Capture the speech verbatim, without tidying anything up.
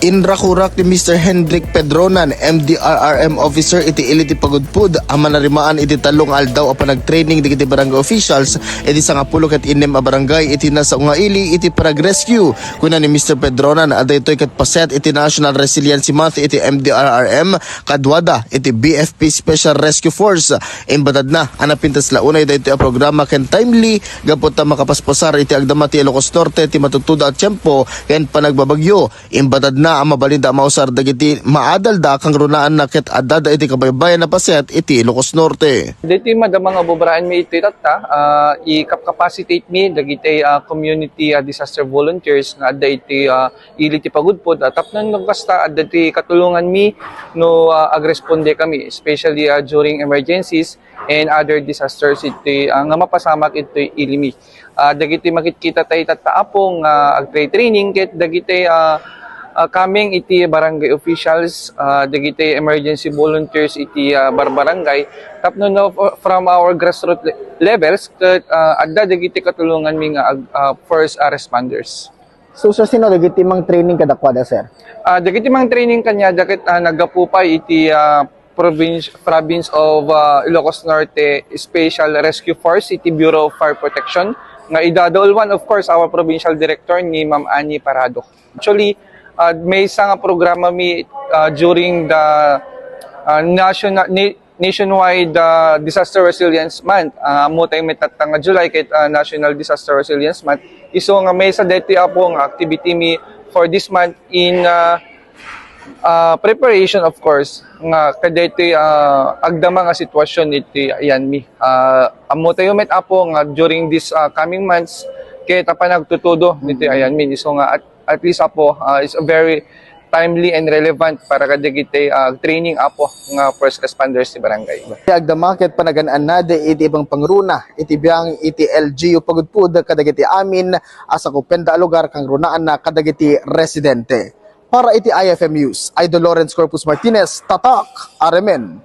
Inrakurak ni Mister Hendrik Pedronan, M D R R M officer iti ili ti Pagudpud, a manarimaan iti tallo nga aldaw a panagtraining dagiti barangay officials iti sangapulo ket innem a barangay iti nasao nga ili iti parag-rescue. Kuna ni Mister Pedronan a daytoy ket paset iti National Resiliency Month iti M D R R M, kaduada iti B F P Special Rescue Force. Imbatadna a napintas la unay daytoy a programa ken timely gapu ta makapaspasar iti agdama ti Ilocos Norte ti matudtudo a tiempo ken panagbabagyo. Imbatadna a mabalinda a mausar dagiti maadalda a kangrunaanna ket addada iti kabaybayan a paset iti Ilocos Norte. Daytoy madama nga bubraanmi iti tatta, ah, i-cap-capacitate mi dagiti, ah, community, ah, disaster volunteers nga adda iti, ah, ili ti Pagudpud, ah, tapno no kasta adda ti katulonganmi no, ah, agrespondekami, especially, ah, during emergencies and other disasters iti, ah, nga mapasamak iti ilimi. Ah, dagiti makitkita tayo tatta, Apo, nga agtra-training ket dagiti, ah, ah, coming iti barangay officials, ah, dagiti emergency volunteers iti, ah, barbarangay tapno no, f-, from our grassroots le-, levels ket, ah, adda dagiti katulonganmi nga ag-, ah, first, ah, responders. So, sir, sino dagiti mang-training kadakuada, sir? Ah, dagiti mang-training kaniada ket, ah, naggapu pay iti, ah, province, province of, ah, Ilocos Norte Special Rescue Force iti Bureau of Fire Protection nga idadaulwan, of course, our provincial director ni Ma'am Annie Parado. Actually, ah, maysa nga programa mi, ah, during the, ah, national, ni-, nationwide, ah, disaster resilience month. Ah, ammo tayo may tatta nga July ket, ah, National Disaster Resilience Month. Isu nga maysa daytoy, Apo, nga activity mi for this month in, ah, ah, preparation, of course, nga kadaytoy, ah, agdama nga sitwasyon iti ayanmi. Ah, ammo tayo met, Apo, nga during this, ah, coming months, ket a panagtutudo ditoy ayanmi. Isu nga at, at least, Apo, ah, is a very timely and relevant para kadagiti, ah, training, Apo, nga first responders ti barangay. Agdama ket panagan-annad iti ibang pangruna iti biang iti L G U Pagudpud kadagiti amin a sakupenda a lugar kangrunaanna kadagiti residente. Para iti I F M News, Idol Lawrence Corpus Martinez, Tatak, Aremen.